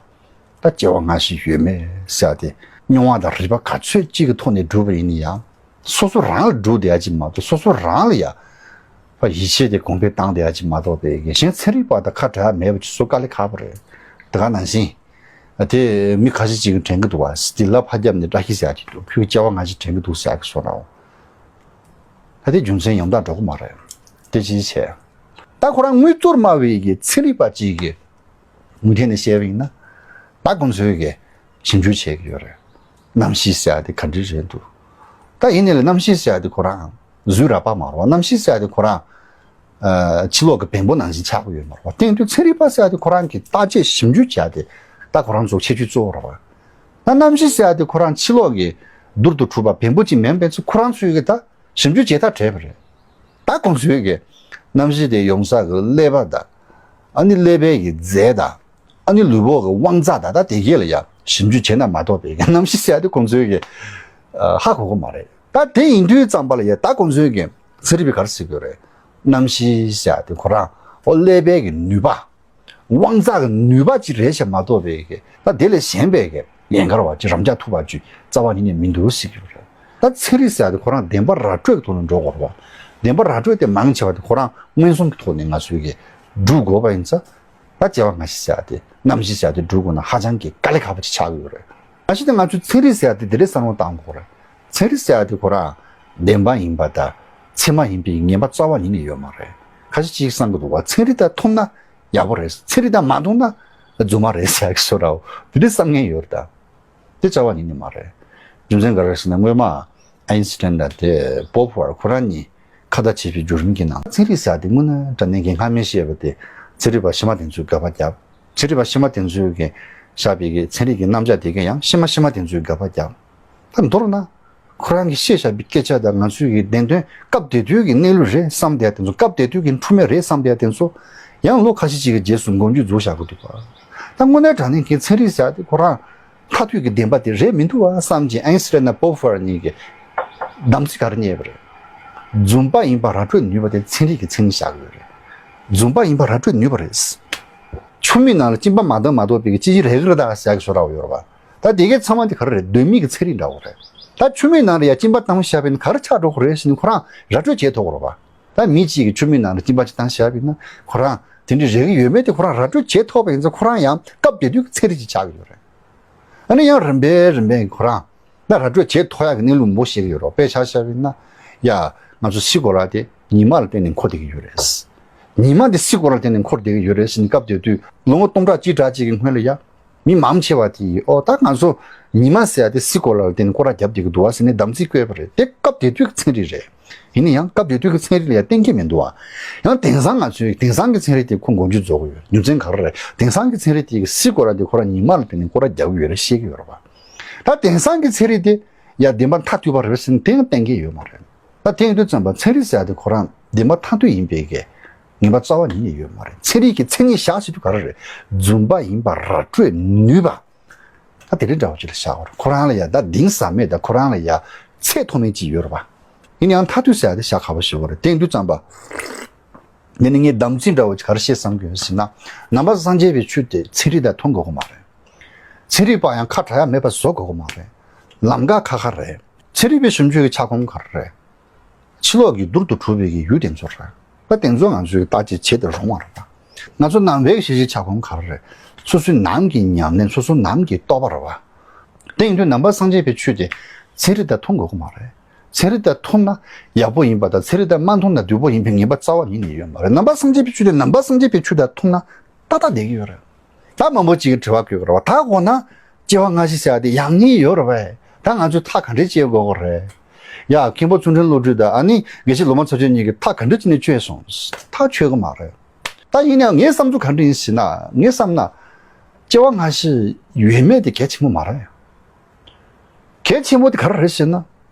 ད་སྐྱེ་བ་སྔ་ཕྱི་ཡོད་མེད་ཟེར་ཡ་དེ་མྱོང་བ་དང་རིག་པ་ག་ཚོད་ཅིག་གི་ཐོག་ནས་བསྒྲུབས་པ་ཡིན་ན་ཡང་། སོ་སོ་རང་ལ་བསྒྲུབས་བསྡད་ཡ་ཅིག་མ་གཏོགས་སོ་སོ་རང་ལ་ཡ་ཕར་ཡིད་ཆེས་དེ་གོང་འཕེལ་བཏང་བསྡད་ཡ་ཅིག་མ་གཏོགས་པའི་གི་གཞན་ཚན་རིག་པ་དང་ཁ་བྲལ་ཡ་མེད་པ་ཅིག་བཟོ་དཀའ་ལས་ཁག་པོ་རེད། དེ་ག་ནང་བཞིན་དེ་མི་ཁ་ཤས་ཅིག་གིས་དྲན་གི་འདུག་པ། སི་ཏི་ལ་ཕར་རྒྱབ་ནས་བཀྲ་ཤིས་ཟེར་ཡ་ཅིག་འདུག་ཁོས་སྐྱེ་བ་སྔ་ཕྱི་དྲན་གི་འདུག་ཟེར་ཡ་གི་བཟོ་འདྲ་བོ། ད་དེ་རྒྱུ་མཚན་ཡང་དག་འགྲོ་གི་མ་རེད། དེ་ཅིའི་ཕྱིར། ད་ཁོ་རང་དངོས་གཙོར་སྨྲ་བའི་གི་ཚན་རིག་པ་ཅིག་གི་ངོས་ཐད་ནས་བཤད་པ་ཡིན་ན། ད་ཁོང་ཚོས་གི་ཞིབ་འཇུག་བྱེད་ཀྱི་ཡོད་རེད། རྣམ་ཤེས་ཟེར་ཡ་དེ་ག་འདྲ་རེད་འདུག་ད་ཡིན་ནའི་ལ་རྣམ་ཤེས་ཟེར་ཡ་དེ་ཁོ་རང་གཟུགས་རགས་པ་མ་རེད་པ། རྣམ་ཤེས་ཟེར་ཡ་དེ་ཁོ་རང་ཨ་ཕྱི་ལོགས་ཀྱི་བེམ་པོ་ནང་བཞིན་ཆགས་ཀྱི་ཡོད་མ་རེད་པ། དེ་ཡིན་དུས་ཚན་རིག་པ་ཟེར་ཡ་དེ་ཁོ་རང་གི་བརྟག་དཔྱད་ཞིབ་འཇུག་བྱ་དེ་ད་ཁོ་རང་ཚོ་ཁྱད་ཆོས་གཙོ་བོ་རེད་པ། ད་རྣམ་ཤེས་ཟེར་ཡ་དེ་ཁོ་རང་ཕྱི་ལོགས་ཀྱི་རྡུལ་དུ་གྲུབ་པ་བེམ་པོ་ཅིག་མིན་པ་ཚོ་ཁོ་རང་ཚོའི་གི་ད་ཞིབ་འཇུག་བྱེད་ཐབས་བྲལ་བ་རེད། ད་ཁོང་ཚོའི་གི་རྣམ་ཤེས་དེ་ཡོང་ས་གི་ཀླད་པ་དང་། ཨ་ནི་ཀླད་པའི་གི་རྫས་དང་། ཨ་ནི་ལུས་པོ་གི་དབང་རྩ་དང་ད་དེ་གས་ལ་ཡ་ཞིབ་འཇུག་བྱས་ན་མ་གཏོགས་པའི་གི་རྣམ་ཤེས་ཟེར་ཡ་དེ་ཁོང་ཚོའི་གི་ཨ་ཧ་གོ་གི་མ་རེད། ད་དེ་ཡིན་དུས་ཙམ་པ་ལ་ཡ་ད་ཁོང་ཚོའི་གི་ཚན་རིག་པས་ག་རེ་ཟེར་གི་ཡོད་རེད། རྣམ་ཤེས་ཟེར་ཡ་དེ་ཁོ་རང་ཨོ་ཀླད་པའི་གི་ནུས་པ། དབང་རྩ་གི་ནུས་པ་ཅིག་རེད་ཤག་མ་གཏོགས་པའི་གི་ད་དེ་ལས་གཞན་པའི་གི་ཡན་གར་བ་ཅིག་རམ་འཇགས་ཐུབ་པ་ཅིག་རྩ་བ་ཉིད་ནས་མི་འདུག་ཟེར་གྱི་ཡོད་རེད། ད་ཚན་རིག་ཟེར་ཡ་དེ་ཁོ་རང་བདེན་པ་ར་སྤྲོད་ཐོག་ནས་འགྲོ་དགོས་རེད་བ། བདེན་པ་ར་སྤྲོད་དེ་མང་ཆེ་བ་དེ་ཁོ་རང་མངོན་སུམ་གྱི་ཐོག་ནས་ང་ཚོས་གི་སྒྲུབ་དགོས་པ་ཡིན་ཙང་། ད་སྐྱེ་བ་སྔ་ཕྱི་ཟེར་ཡ་དེ་རྣམ་ཤེས་ཟེར་ཡ་དེ་སྒྲུབ་དགོས་ན་ཧ་ཅང་གི་དཀའ་ལས་ཁག་པོ་ཅིག་ཆགས་ཀྱི་ཡོད་རེད། ཨ་ཤི་ད་ང་ཚོས་ཚན་རིག་ཟེར་ཡ་དེ་དེ་འདྲའི་བསམ་བློ་བཏང་དགོས་རེད། ཚན་རིག་ཟེར་ཡ་དེ་ཁོ་རང་བདེན་པ་ཡིན་པ་དང་ཚད་མ་ཡིན་པའི་ངེས་པ་རྩ་བ་ཉིད་ནས་ཡོད་མ་རེད། ཁ་ཤས་ཅིག་བསམ་གི་འདུག་བ། ཚན་རིག་དང་མཐུན་ན་ཡག་པོ་རེད། ཚན་རིག་དང་མ་མཐུན་ན་རྫུན་མ་རེད་ཟེར་གི་བཟོ་འདྲ་བོ་དེ་འདྲའི་བསམ་མཁན་ཡོད་རེད་ད། དེ་རྩ་བ་ཉིད་ནས་མ་རེད། རྒྱུ་མཚན་ག་རེ་རེད་ཟེར་ན་སྔོན་མ་ཨའིན་སི་ཊན་དང་དེ་པོ་པོར་ཁོ་རང་གཉིས་ཁ་བརྡ་བྱེད་པའི་བརྒྱུད་རིམ་གྱི་ནང་ཚན་རིག་ཟེར་ཡ་དེ་དངོས་གནས་དྲང་གནས་འགན་ཁག་མི་ཤེས་པ་དེ་ཚན་རིག་པ་ཕྱི་མ་དེ་ཚོས་དགག་པ་བརྒྱབ། ཚན་རིག་པ་ཕྱི་མ་དེ་ཚོས་གི་བཞག་པའི་གི་ཚན་རིག་གི་རྣམ་གཞག་དེ་ག་ཡང་ཕྱི་མ་ཕྱི་མ་དེ་ཚོས་དགག་པ་བརྒྱབ། ད་མདོར་ན། ཁོ་རང་གིས་བཤད་བཞག་པའི་སྐད་ཆ་དང་ང་ཚོའི་གི་བདེན་དོན་སྐབས་དེ་དུས་ཀྱི་གནས་ལུགས་རེད་བསམ་བསྡད་དེ་ཚོ། སྐབས་དེ་དུས་ཀྱི་འཁྲུལ་མེད་རེད་བསམ་བསྡད་དེ་ཚོ། ཡང་ལོ་ཁ་ཤས་ཅིག་གི་རྗེས་སུ་མགོ་མཇུག་རྫོགས་བཞག་གི་འདུག་པ། ད་དངོས་གནས་དྲང་གནས་ཀྱི་ཚན་རིག་ཟེར་ཡ་དེ་ཁོ་རང་མཐར་ཐུག་གི་བདེན་པ་དེ་རེད་མི་འདུག་བ་བསམ་གྱིན་ཨའིན་སི་ཊན་དང་པོ་པོར་གཉིས་ཀྱིས་དམ་ཚིག་ག་རེ་རྙེད་པ་རེད། རྫུན་པ་ཡིན་པ་ར་སྤྲོད་ནུས་པ་དེ་ཚན་རིག་གི་མཚན་ཉིད་བཞག་གི་ཡོད་རེད། རྫུན་པ་ཡིན་པ་ར་སྤྲོད་ནུས་པ་རེད། ཆུ་མིག་ནང་ལ་གཅིན་པ་མ་བཏང་མ་གཏོགས་པའི་གི་ཅི་ཞིག་རེག་གི་རེད་ད་ཟེར་གི་བཟོ་འདྲ་བོ་ཡོད་རེད་པ། ད་དེ་གའི་ཚང་མ་དེ་ག་རེ་རེད། གདོད་མའི་གི་ཚན་རིག་འདྲ་བོ་རེད། ད་ཆུ་མིག་ནང་ལ་ཡ་གཅིན་པ་བཏང་བཞག་པ་ཡིན་ན་ག་རེ་ཆགས་འགྲོ་གི་རེད་ཟེར་ནས་ཁོ་རང་ར་སྤྲོད་བྱེད་ཐུབ་ཀྱི་རེད་པ། ད་མི་གཅིག་གིས་ཆུ་མིག་ནང་ལ་གཅིན་པ་གཅིག་བཏང་བཞག་པ་ཡིན་ན་ཁོ་རང་དེ་འདྲའི་རེག་གི་ཡོད་མེད་དེ་ཁོ་རང་ར་སྤྲོད་བྱེད་ཐུབ་པ་ཡིན་ཙང་ཁོ་རང་ཡང་སྐབས་དེ་དུས་ཀྱི་ཚན་རིག་ཅིག་ཆགས་ཀྱི་ཡོད་རེད། ཨ་ནི་ཡང་རིམ་པས་རིམ་པས་ཁོ་རང་ད་ར་སྤྲོད་བྱེད་ཐུབ་ཡག་གི་གནས་ལུགས་མང་པོ་ཤེས་ཀྱི་ཡོད་རེད། དཔེ་ཆ་བཞག་པ་ཡིན་ན་ཡ་ང་ཚོ་སིལ་གོ་ལ་དེ་ཉི་མ་ལ་བརྟེན་ནས་འཁོར་བསྡད་ཀྱི་ཡོད་རེད། ཉི་མ་དེ་སིལ་གོ་ལ་ལ་བརྟེན་ནས་འཁོར་བསྡད་ཀྱི་ཡོད་རེད་ཟེར་ནས། སྐབས་དེ་དུས་ལོ་ངོ་སྟོང་ཕྲག་གཅིག་ཕྲག་གཅིག་གི་སྔོན་ལ་ཡ། མི་མང་ཆེ་བ་དེ་ཨོ་ད་ང་ཚོ་ཉི་མ་ཟེར་ཡ་དེ་སིལ་གོ་ལ་ལ་བརྟེན་ནས་སྐོར་ར་བརྒྱབ་བསྡད་ཀྱི་འདུག་བ་ཟེར་ནས་དམ་ཚིག་བཀོད་པ་རེད། དེ་སྐབས་དེ་དུས་ཀྱི་ཚན་རིག་རེད། ཡིན་ན་ཡང་སྐབས་དེ་དུས་ཀྱི་ཚན་རིག་ལ་ཡ་གཏན་འཁེལ་མི་འདུག་བ། ཡང་དེང་སང་ང་ཚོའི་དེང་སང་གི་ཚན་རིག་དེ་ཁོ་མགོ་མཇུག་རྫོགས་ཀྱི་ཡོད། རྒྱུ་མཚན་ག་རེ་རེད། དེང་སང་གི་ཚན་རིག་དེ་གི་སིལ་གོ་ལ་དེ་ཁོ་རང་ཉི་མ་ལ་བརྟེན་ནས་སྐོར་ར་རྒྱག་གི་ཡོད་རེད་བཤད་ཀྱི་ཡོད་རེད་བ། ད་དེང་སང་གི་ཚན་རིག་དེ་ཡ་བདེན་པ་མཐར་ཐུག་པ་རེད་ཟེར་ནས་དེ་ཡང་གཏན་འཁེལ་ཡོད་མ་རེད། ད་དེ་ཡིན་དུས་ཙམ་པ་ཚན་རིག་ཟེར་ཡ་དེ་ཁོ་རང་བདེན་པ་མཐར་ཐུག་ཡིན་པའི་གི་ངེས་པ་རྩ་བ་ཉིད་ནས་ཡོད་མ་རེད། ཚན་རིག་གི་མཚན་ཉིད་བཞག་ཟེར་དུས་ག་རེ་རེད། རྫུན་པ་ཡིན་པ་ར་སྤྲོད་ནུས་པ། ད་དེ་རིང་འདྲ་བོ་ཅིག་ལ་བཞག་པ་རེད། ཁོ་རང་ལ་ཡ་ད་གཏིང་ཟབ་མེད་ད་ཁོ་རང་ལ་ཡ་ཚད་མཐོ་དམན་ཅིག་ཡོད་རེད་པ། ཡིན་ཡང་མཐར་ཐུག་ཟེར་ཡ་དེ་བཞག་ཁག་པོ་ཞིག་རེད། དེ་ཡིན་དུས་ཙམ་པ། འདི་ནི་ངས་དམ་ཚིག་འདྲ་བོ་ཅིག་ག་རེ་བཤད་བསམ་གྱི་ཡོད་ཟེར་ན། ནང་པ་སངས་རྒྱས་པའི་ཆོས་དེ་ཚན་རིག་དང་མཐུན་དགོས་ཀྱི་མ་རེད། ཚན་རིག་པ་ཡང་ཁ་བྲལ་ཡ་མེད་པ་བཟོ་དགོས་ཀྱི་མ་རེད། ལམ་ཁ་ཁ་ཁ་རེད། ཚན་རིག་པའི་ཞིབ་འཇུག་གི་ཁྱབ་ཁོངས་ག་རེ་རེད། ཕྱི་ལོགས་ཀྱི་རྡུལ་དུ་གྲུབ་པའི་གི་ཡུལ་དེ་ཚོ་རེད། ད་དེ་ཚོ་ང་ཚོས་བརྟག་དཔྱད་བྱེད་དུ་རུང་བ་རེད་པ། ང་ཚོ་ནང་པའི་གི་ཤེས་བྱའི་ཁྱབ་ཁོངས་ག་རེ་རེད། སོ་སོའི་ནང་གི་ཉམས་ལེན། སོ་སོ་ནང་གི་རྟོགས་པ་རེད་པ། དེ་ཡིན་དུས་ནང་པ་སངས་རྒྱས་པའི་ཆོས་དེ་ཚན་རིག་དང་མཐུན་དགོས་ཀྱི་མ་རེད། ཚན་རིག་དང་མཐུན་ན་ཡག་པོ་ཡིན་པ་དང་། ཚན་རིག་དང་མ་མཐུན་ན་སྡུག་པོ་ཡིན་པའི་ངེས་པ་རྩ་བ་ཉིད་ནས་ཡོད་མ་རེད། ནང་པ་སངས་རྒྱས་པའི་ཆོས་དེ་ནང་པ་སངས་རྒྱས་པའི་ཆོས་དང་མཐུན་ན་ཏག་ཏག་བསྡད་ཀྱི་ཡོད་རེད། ད་མང་པོ་ཅིག་གིས་དྲི་བ་བཀོད་ཀྱི་རེད་པ། ད་འོ་ན་སྐྱེ་བ་སྔ་ཕྱི་ཟེར་ཡ་དེ་ཡག་ཉེས་ཡོད་རེད་པས། ད་ང་ཚོས་ཐག་ག་འདྲས་བཅད་དགོས་ཀྱི་རེད། ཡ། མཁན་པོ་ཚུལ་ཁྲིམས་བློ་གྲོས་དང་ཨ་ནི་དགེ་བཤེས་ལོ་མ་ཚ་ཆོས་གཉིས་ཀྱིས་ཐག་ག་འདྲས་བཅད་ནས་བཅད་སོང་། ཐག་ཆོད་ཀྱི་མ་རེད། ད་ཡིན་ནའང་ངའི་བསམ་ཚུལ་ག་འདྲ་ཡིན་ཟེར་ན། ངས་བསམ་ན་སྐྱེ་བ་སྔ་ཕྱི་ཡོད་མེད་དེ་གལ་ཆེན་པོ་མ་རེད། གལ་ཆེན་པོ་དེ་ག་རེ་རེད་ཟེར་ན།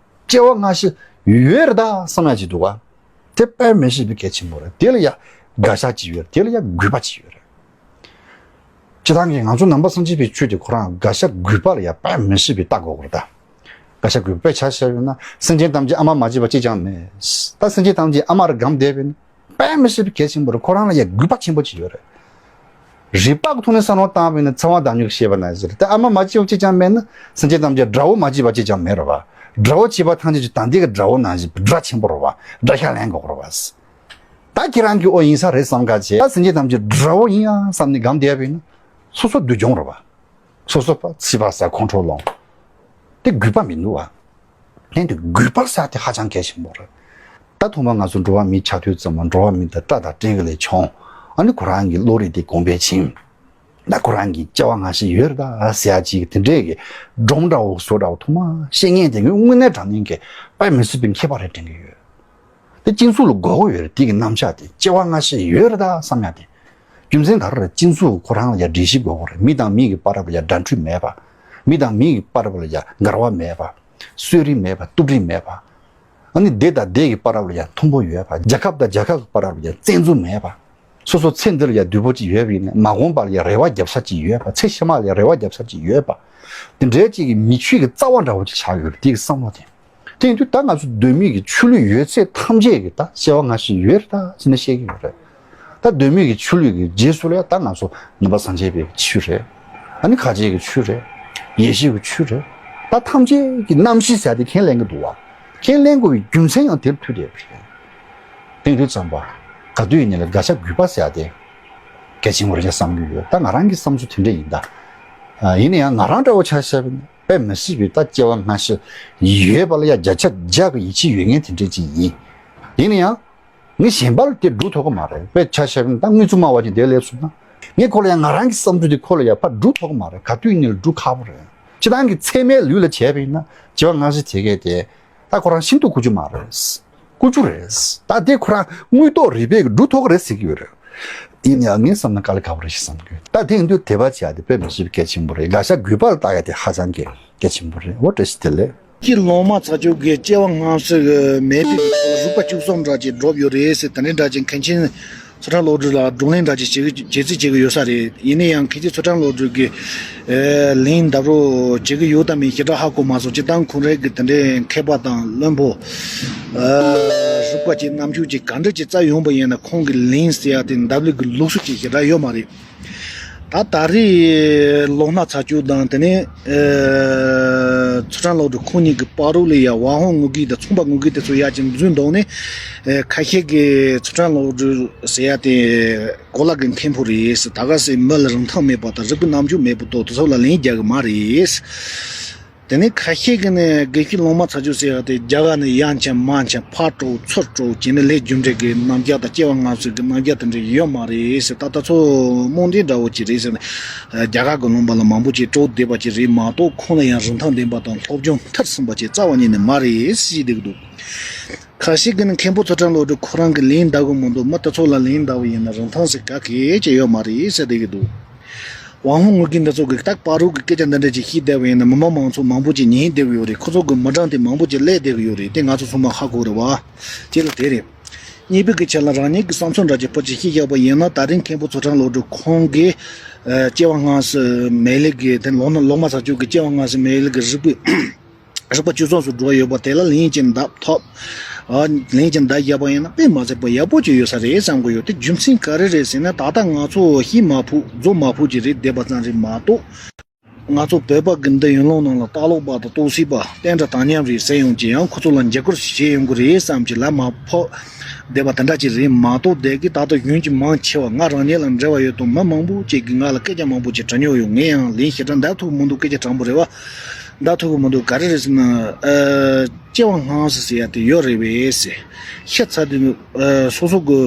སྐྱེ་བ་སྔ་ཕྱི་ཡོད་རེད་ད་བསམ་ཡ་ཅིག་འདུག་ག་དེ་དཔེ་མི་སྲིད་པའི་གལ་ཆེན་པོ་རེད། དེ་ལ་ཡ་དགག་བཞག་ཅིག་ཡོད་རེད། དེ་ལ་ཡ་དགོས་པ་ཅིག་ཡོད་རེད། སྤྱིར་བཏང་གི་ང་ཚོ་ནང་པ་སངས་རྒྱས་པའི་ཆོས་དེ་ཁོ་རང་དགག་བཞག་དགོས་པ་ལ་ཡ་དཔེ་མི་སྲིད་པའི་ལྟ་དགོས་པ་རེད་ད། དགག་བཞག་དགོས་པ། དཔེ་ཆ་བཞག་ཡོད་ན་སེམས་ཅན་ཐམས་ཅད་ཨ་མ་མ་སྐྱེས་པ་གཅིག་ཀྱང་མེད། ད་སེམས་ཅན་ཐམས་ཅད་ཨ་མ་རུ་སྒོམ་བསྡད་པ་ཡིན་ན་དཔེ་མི་སྲིད་པའི་གལ་ཆེན་པོ་རེད། ཁོ་རང་ལ་ཡ་དགོས་པ་ཆེན་པོ་ཅིག་ཡོད་རེད། རིགས་པ་གི་ཐོག་ནས་བསམ་བློ་བཏང་བ་ཡིན་ན་ཚེ་དབང་བདག་ཉིད་ཀྱིས་བཤད་པ་ནང་བཞིན་རེད། ད་ཨ་མ་མ་སྐྱེས་པ་གཅིག་ཀྱང་མེད་ན་སེམས་ཅན་ཐམས་ཅད་དགྲ་བོ་མ་སྐྱེས་པ་གཅིག་ཀྱང་མེད་རེད་པ། དགྲ་བོ་སྐྱེས་པ་ཐམས་ཅད་ཀྱི་ད་ལྟའི་གི་དགྲ་བོ་ནང་བཞིན་དགྲ་ཆེན་པོ་རེད་པ། དགྲ་ཤ་ལེན་དགོས་རེད་པ། ད་ཁྱེད་རང་གིས་ཨོ་ཡིན་ས་རེད་བསམ་ཁ་བྱས། ད་སེམས་ཅན་ཐམས་ཅད་དགྲ་བོ་ཡིན་ཡ་བསམ་ནས་སྒོམ་བསྡད་པ་ཡིན་ན་སོ་སོ་སྡུག་གྱོང་རེད་པ། སོ་སོ་པ་ཚིག་པ་ཟ་ཁོང་ཁྲོ་ལངས། དེ་དགོས་པ་མི་འདུག་བ། ལན་དེ་དགོས་པ་ཟེར་དེ་ཧ་ཅང་གལ་ཆེན་པོ་རེད། ད་ཐོག་མར་ང་ཚོ་འགྲོ་བ་མིའི་ཆགས་དུས་ཙམ་པ་འགྲོ་བ་མི་དང་སྐྲ་དང་སྐྲན་གྱི་ལས་བྱུང་། ཨ་ནི་ཁོ་རང་གི་བློ་རིག་དེ་གོང་འཕེལ་ཕྱིན། ད་ཁོ་རང་གི་སྐྱེ་བ་སྔ་ཕྱི་ཡོད་རེད་ད་ཟེར་ཡ་ཅིག་དེ་འདྲས་ཀྱི་སྒྲུང་འདྲ་བོ་བཟོ་འདྲ་བོ་ཐོག་མར་བཤད་མཁན་དེ་ངས་དངོས་གནས་དྲང་གནས་ཀྱི་དཔེ་མི་སྲིད་པའི་མཁས་པ་རེད་དྲན་གྱི་ཡོད། དེ་སྤྱི་ཚོགས་ལ་དགོས་མཁོ་ཡོད་རེད། དེ་གི་རྣམ་གཞག་དེ་སྐྱེ་བ་སྔ་ཕྱི་ཡོད་རེད་ད་བསམ་ཡ་དེ། རྒྱུ་མཚན་ག་རེ་རེད། སྤྱི་ཚོགས་ཁོ་རང་ལ་ཡ་སྒྲིག་གཞི་དགོས་མཁོ་རེད། མི་དང་མི་གི་བར་ལ་ཡ་འགྲན་འཁྲུག་མེད་པ། མི་དང་མི་གི་བར་ལ་ཡ་འགལ་བ་མེད་པ། གསོད་རེས་མེད་པ། གཏུབ་རེས་མེད་པ། ཨ་ནི་སྡེ་དང་སྡེ་གི་བར་ལ་ཡ་མཐུན་པོ་ཡོད་པ། རྒྱལ་ཁབ་དང་རྒྱལ་ཁབ་ཀྱི་བར་ལ་ཡ་བཙན་འཛུལ་མེད་པ། སོ་སོ་ཚེ་འདི་ལ་ཡ་བདེ་པོ་ཅིག་ཡོད་པ་ཡིན་ན་མ་འོངས་པ་ལ་ཡ་རེ་བ་རྒྱབ་ས་ཅིག་ཡོད་པ། ཚེ་ཕྱི་མ་ལ་ཡ་རེ་བ་རྒྱབ་ས་ཅིག་ཡོད་པ། དེ་འདྲའི་ཅིག་གི་མི་ཆོས་ཀྱི་རྩ་བ་འདྲ་བོ་ཅིག་ཆགས་ཡོད་རེད། དེ་གི་བསམ་བློ་དེ། དེ་ཡིན་དུས་ད་ང་ཚོ་གདོད་མའི་གི་ཆོས་ལུགས་ཡོད་ཚད་ཐམས་ཅད་ཀྱིས་ད་སྐྱེ་བ་སྔ་ཕྱི་ཡོད་རེད་ད་ཟེར་ནས་བཤད་ཀྱི་ཡོད་རེད། ད་གདོད་མའི་གི་ཆོས་ལུགས་ཀྱི་རྗེས་སུ་ལ་ཡ་ད་ང་ཚོ་ནང་པ་སངས་རྒྱས་པའི་ཆོས་རེད། ཨ་ནི་ཁ་ཆེ་གི་ཆོས་རེད། ཡེ་ཤུ་གི་ཆོས་རེད། ད་ཐམས་ཅད་ཀྱི་རྣམ་བཤད་ཟེར་དེ་ཁས་ལེན་གྱི་འདུག་བ། ཁས་ལེན་དགོས་པའི་རྒྱུ་མཚན་ཡང་དེར་ཐུག་བསྡད་པ་རེད། དེང་དུས་ཙམ་པ་ག་དུས་ཡིན་ནའི་ལ་དགག་བྱ་དགོས་པ་ཟེར་ཡ་དེ་གལ་ཆེན་པོ་རེད་བསམ་གྱི་ཡོད། ད་ང་རང་གི་བསམ་ཚུལ་དེ་འདྲ་ཡིན་ད། ཨ། ཡིན་ན་ཡང་ང་རང་འདྲ་བོ་ཆ་བཞག་པ་ཡིན་ན་དཔེ་མི་སྲིད་པའི་ད་སྐྱེ་བ་སྔ་ཕྱི་ཡོད་པ་ལ་ཡ་བརྒྱ་ཆ་བརྒྱ་གི་ཡིད་ཆེས་ཡོད་མཁན་དེ་འདྲ་ཅིག་ཡིན། ཡིན་ན་ཡང་ངས་གཞན་པ་ལ་དེ་སྒྲུབ་ཐུབ་ཀྱི་མ་རེད། དཔེ་ཆ་བཞག་པ་ཡིན་ན་ད་དངུལ་ཆུ་སྨྲ་བ་ཅིག་འདིར་སླེབས་སོང་ན་ངས་ཁོ་ལ་ཡ་ང་རང་གི་བསམ་ཚུལ་དེ་ཁོ་ལ་ཡ་ཕར་སྒྲུབ་ཐུབ་ཀྱི་མ་རེད། ག་དུས་ཡིན་ནའི་ལ་སྒྲུབ་ཁག་པོ་རེད། སྤྱིར་བཏང་གི་ཚད་མའི་ལུགས་ལ་བྱས་པ་ཡིན་ན་སྐྱེ་བ་སྔ་ཕྱི་དེ་གས་དེ། ད་ཁོ་རང་ཤིན་ཏུ་དགོས་རྒྱུ་མ་རེད། དགོས་རྒྱུ་རེད། ད་དེ་ཁོ་རང་དངོས་ཐོག་རིག་པས་སྒྲུབ་ཐུབ་ཀྱི་རེད་ཟེར་གྱི་ཡོད་རེད། ཡིན་ཡང་ངས་བསམ་ན་དཀའ་ལས་ཁག་པོ་རེད་ཞེས་བསམ་གྱི་ཡོད། ད་དེ་ཡིན་དུས་དད་པ་བྱེད་ཡ་དེ་དཔེ་མི་སྲིད་པའི་གལ་ཆེན་པོ་རེད། དགག་བྱ་དགོས་པ་ལ་བཏགས་ཡ་དེ་ཧ་ཅང་གི་གལ་ཆེན་པོ་རེད། འོ་བཀྲ་ཤིས་བདེ་ལེགས། ཀྱི་ལོང་མ་ཚ་ཆོས་ཀྱི་སྐྱེ་བ་སྔ་ཕྱི་གི་མེད་པའི་རིགས་པ་བཅུ་གསུམ་འདྲ་ཅིག་བསྒྲུབས་ཡོད་རེད་ཟེར། དེ་འདྲའི་འདྲ་ཅིག་མཁན་ཆེན་ཚུལ་ཁྲིམས་བློ་གྲོས་ལ་བགྲོ་གླེང་འདྲ་ཅིག་བྱེད་ཀྱི་བྱེད་རྩིས་བྱེད་ཀྱི་ཡོད་ས་རེད། ཡིན་ན་ཡང་མཁན་ཆེན་ཚུལ་ཁྲིམས་བློ་གྲོས་ཀྱིས་ལན་བརྡབ་རོགས་བྱེད་ཀྱི་ཡོད་དམ་མེད་ཞེ་དྲག་ཧ་གོ་མ་སོང་། སྤྱིར་བཏང་ཁོང་རང་གི་དེ་འདྲའི་མཁས་པ་དང་བློན་པོ་རིག་པ་ཅིག་རྣམ་དཔྱོད་ཅིག་ག་འདྲ་ཅིག་རྩ་ཡོང་པ་ཡིན་ན་ཁོང་གི་ལན་ཟེར་ཡ་དེ་འདབ་ལུག་གི་ལུགས་སྲོལ་ཅིག་ཞེ་དྲག་ཡོད་མ་རེད། ད་ད་རེས་ལོང་མ་ཚ་ཆོས་དང་དེ་ནས་ཚུལ་ཁྲིམས་བློ་གྲོས་ཁོང་གཉིས་ཀྱི་བར་རོགས་ལ་ཡ་ཝང་ཧུང་དངོས་གི་དང་ཚོང་པ་དངོས་གི་དེ་ཚོ་ཡ་ཅིག་འཛུལ་འདུག་ནས། ཁ་ཤས་ཀྱིས་ཚུལ་ཁྲིམས་བློ་གྲོས་ཟེར་ཡ་དེ་གོ་ལ་གི་མཁན་པོ་རེད། ད་ག་སེ་མི་ལ་རིན་ཐང་མེད་པ་དང་རིག་པའི་རྣམ་དཔྱོད་མེད་པ་དོ་དེ་ཚོ་ལ་ལན་རྒྱག་གི་མ་རེད། དེ་ནས་ཁ་ཤས་ཀྱིས་ནི་དགེ་བཤེས་ལོང་མ་ཚ་ཆོས་ཟེར་ཡ་དེ་རྒྱ་གར་ནས་ཡར་འཁྱམས་མར་འཁྱམས་ཕར་དཀྲོགས་ཚུར་དཀྲོགས་བྱས་ནས་ལས་རྒྱུ་འབྲས་ཀྱི་རྣམ་གཞག་དང་སྐྱེ་བ་སྔ་ཕྱི་གི་རྣམ་གཞག་དེ་འདྲ་ཡོད་མ་རེད་ཟེར། ད་ལྟ་ཚོ་རྨོངས་དད་འདྲ་བོ་ཅིག་རེད་ཟེར་ནས་རྒྱ་གར་གྱི་ལུང་པ་ལ་མང་པོ་ཅིག་དཀྲོགས་བསྡད་པ་ཅིག་རེད་མ་གཏོགས་ཁོང་ལ་ཡང་རིན་ཐང་ལྡན་པ་དང་སློབ་སྦྱོང་མཐར་ཕྱིན་པ་ཅིག་རྩ་བ་ཉིད་ནས་མ་རེད་ཟེར་བསྡད་ཀྱི་འདུག་ཁ་ཤས་ཀྱིས་ནི་མཁན་པོ་ཚུལ་ཁྲིམས་བློ་གྲོས་ཁོ་རང་གིས་ལན་བརྡབ་གི་མི་འདུག་མི་དེ་ཚོ་ལ་ལན་བརྡབ་པ་ཡིན་ན་རིན་ཐང་ཟེར་ག་གེ་ཅིག་ཡོད་མ་རེད་ཟེར་བསྡད་ཀྱི་འདུག་ཝང་ཧུང་དངོས་གི་འདི་ཚོ་གིས་ད་བར་རོགས་ཀྱི་སྐད་ཆ་འདི་འདྲ་ཅིག་བཤད་བསྡད་པ་ཡིན་ན་མི་མང་མང་ཚོགས་མང་པོ་ཅིག་ཉན་བསྡད་ཀྱི་ཡོད་རེད། ཁོ་ཚོ་གི་མི་གྲངས་དེ་མང་པོ་ཅིག་སླེབས་བསྡད་ཀྱི་ཡོད་རེད། དེ་ང་ཚོ་ཚང་མ་ཧ་གོ་རེད་བ། དེ་ལ་དེ་རེད། གཉིས་པའི་གི་ཆ་ལ་རང་ཉིད་ཀྱི་བསམ་ཚུལ་འདྲ་ཅིག་ཕར་ཅིག་བཤད་བཞག་པ་ཡིན་ན། ད་རིང་མཁན་པོ་ཚུལ་ཁྲིམས་བློ་གྲོས་ཁོང་གིས་སྐྱེ་བ་སྔ་ཕྱི་མེད་ལུགས་ཀྱི་དེ་ལོང་ན་ལོང་མ་ཚ་ཆོས་ཀྱི་སྐྱེ་བ་སྔ་ཕྱི་མེད་ལུགས་ཀྱི་རིག་པའི་རིག་པ་བཅུ་གསུམ་སུ་འགྲོ་ཡོད་པ་དེ་ལ་ལན་ཅིག་བརྡབ་ཐུབ། ཨ། ལན་ཅིག་བརྡབ་བཞག་པ་ཡིན་ན་དཔེ་མ་སྲིད་པ་ཡག་པོ་ཅིག་ཡོད་ས་རེད་བསམ་གྱི་ཡོད། དེ་རྒྱུ་མཚན་ག་རེ་རེད་ཟེར་ན། ད་ལྟ་ང་ཚོ་ཤི་མ་ཕོད་རྫོགས་མ་ཕོད་ཅིག་རེད་བསྡད་པ་ཙམ་རེད་མ་གཏོགས། ང་ཚོ་བོད་པ་གི་འདི་ཡུལ་ལུང་ནང་ལ་ལྟ་ལོག་པ་དང་ལྟོགས་ཤི་པ་བསྟན་དགྲ་དམ་ཉམས་རེད་ཟེར་ཡོང་གི། ཡང་ཁོ་ཚོ་ལ་འཇིགས་སྐུལ་བྱེད་ཡོང་གི་རེད་བསམ་གྱི་ལ་མ་ཕོག་བསྡད་པ་དེ་འདྲ་ཅིག་རེད་མ་གཏོགས། བསྡད་ཀྱི་ད་ལྟ་གཞོན་གྱི་མང་ཆེ་བ་ང་རང་ཉིད་ལ་འབྲེལ་བ་ཡོད་དང་མི་མང་པོ་ཅིག་གིས་ང་ལ་སྐད་ཆ་མང་པོ་ཅིག་དྲི་མྱོང་ཡོད། ངས་ཡང་ལན་ཞེ་དྲག་འདེབས་ཐུབ་ཀྱི་མི་འདུག་སྐད་ཆ་དྲང་པོ་རེད་བ། འདེབས་ཐུབ་ཀྱི་མི་འདུག་ག་རེ་རེད་ཟེར་ན། ཨ། སྐྱེ་བ་སྔ་ཕྱི་ཟེར་ཡ་དེ་ཡོད་རེད་པས་ཟེར། ཤི་ཚར་དུས། ཨ། སོ་སོ་གི་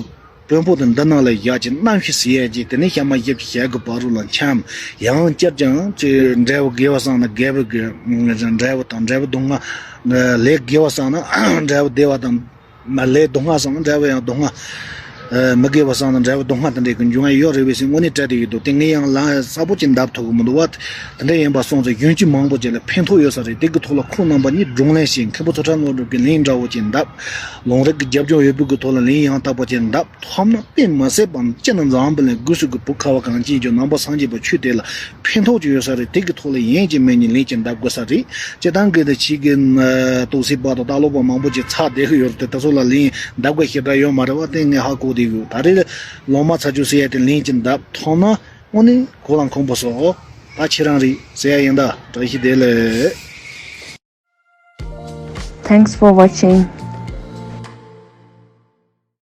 དཔོན་པོ་དེ་འདི་ནང་ལ་བཞག་ཅིང་རྣམ་ཤེས་ཟེར་ཡས་ཀྱིས་དེ་ནས་ཞག་མ་བཞི་བཅུ་ཞེ་དགུ་བར་དུ་ལ་འཁྱམས། ཡང་བསྐྱར་ཀྱང་ཅིག་འབྲས་བུ་དགེ་བ་བསགས་ན་དགེ་བའི་གི་འབྲས་བུ་དང་། འབྲས་བུ་སྡུག་བསྔལ། ལས་དགེ་བ་བསགས་ན་འབྲས་བུ་བདེ་བ་དང་། མ་ལས་སྡུག་བསྔལ་བསགས་ན་འབྲས་བུ་ཡང་སྡུག་བསྔལ། ཨ། མི་དགེ་བ་བསགས་ན་འབྲས་བུ་སྡུག་བསྔལ་དེ་འདྲའི་གི་འབྱུང་ཡ་ཡོད་རེད་པས་ཟེར་དངོས་གནས་དྲན་བསྡད་ཡོད་འདུག་དེ་ངས་ཡང་ལན་གསལ་པོ་ཅིག་འདེབས་ཐུབ་ཀྱི་མི་འདུག་བ། དེ་འདྲ་ཡིན་པ་སོང་ཙང་གཞོན་སྐྱེས་མང་པོ་ཅིག་ལ་ཕན་ཐོགས་ཡོད་ས་རེད། དེ་གི་ཐོག་ལ་ཁོང་རྣམ་པ་གཉིས་བགྲོ་གླེང་བྱས། མཁན་པོ་ཚེ་བཀྲ་ནོར་བུ་གི་ལན་འདྲ་བོ་ཅིག་འདེབས། ལུང་རིགས་ཀྱི་རྒྱབ་ལྗོངས་ཡོད་པའི་གི་ཐོག་ལ་ལན་ཡང་དག་པ་ཅིག་འདེབས། ཐོབ་ན་དཔེ་མི་སྲིད་པ་ཅི་ན་འཛམ་བུ་གླིང་སྒོས་སུ་གི་བོད་ཁ་བ་གངས་ཅན་གྱི་ནང་པ་སངས་རྒྱས་པ་ཆོས་དེ་ལ་ཕན་ཐོགས་ཀྱི་ཡོད་ས་རེད། དེ་གི་ཐོག་ལ་ཡིན་གཅིག་མིན་གཉིས་ལན་ཅིག་འདེབས་དགོས་ས་རེད། སྤྱིར་བཏང་གི་དེ་ཕྱི་གི་ལྟོགས་ཤི་པ་དང་ལྟ་ལོག་པ་མང་པོ་ཅིག་ཚར་བསྡད་གི་ཡོད་རེད་དེ། དེ་ཚོ་ལ་ལན་འདེབས་དགོས་ཞེ་དྲག་ཡོད་མ་རེད་བ། དེ་ངས་ཧ་གོ་བསྡད་ཡོད། ད་རེས་ལོ་མ་ཚ་རྒྱུ་ཟེར་ཡ་དེ་ལན་ཅིག་འདེབས་ཐོབ་ན་དངོས་གནས་གོ་ལ་ཁོམ་པོ་སོང་། ད་ཁྱེད་རང་རེད་ཟེར་ཡ་ཡིན། ད་བཀྲ་ཤིས་བདེ་ལེགས། Thanks for watching.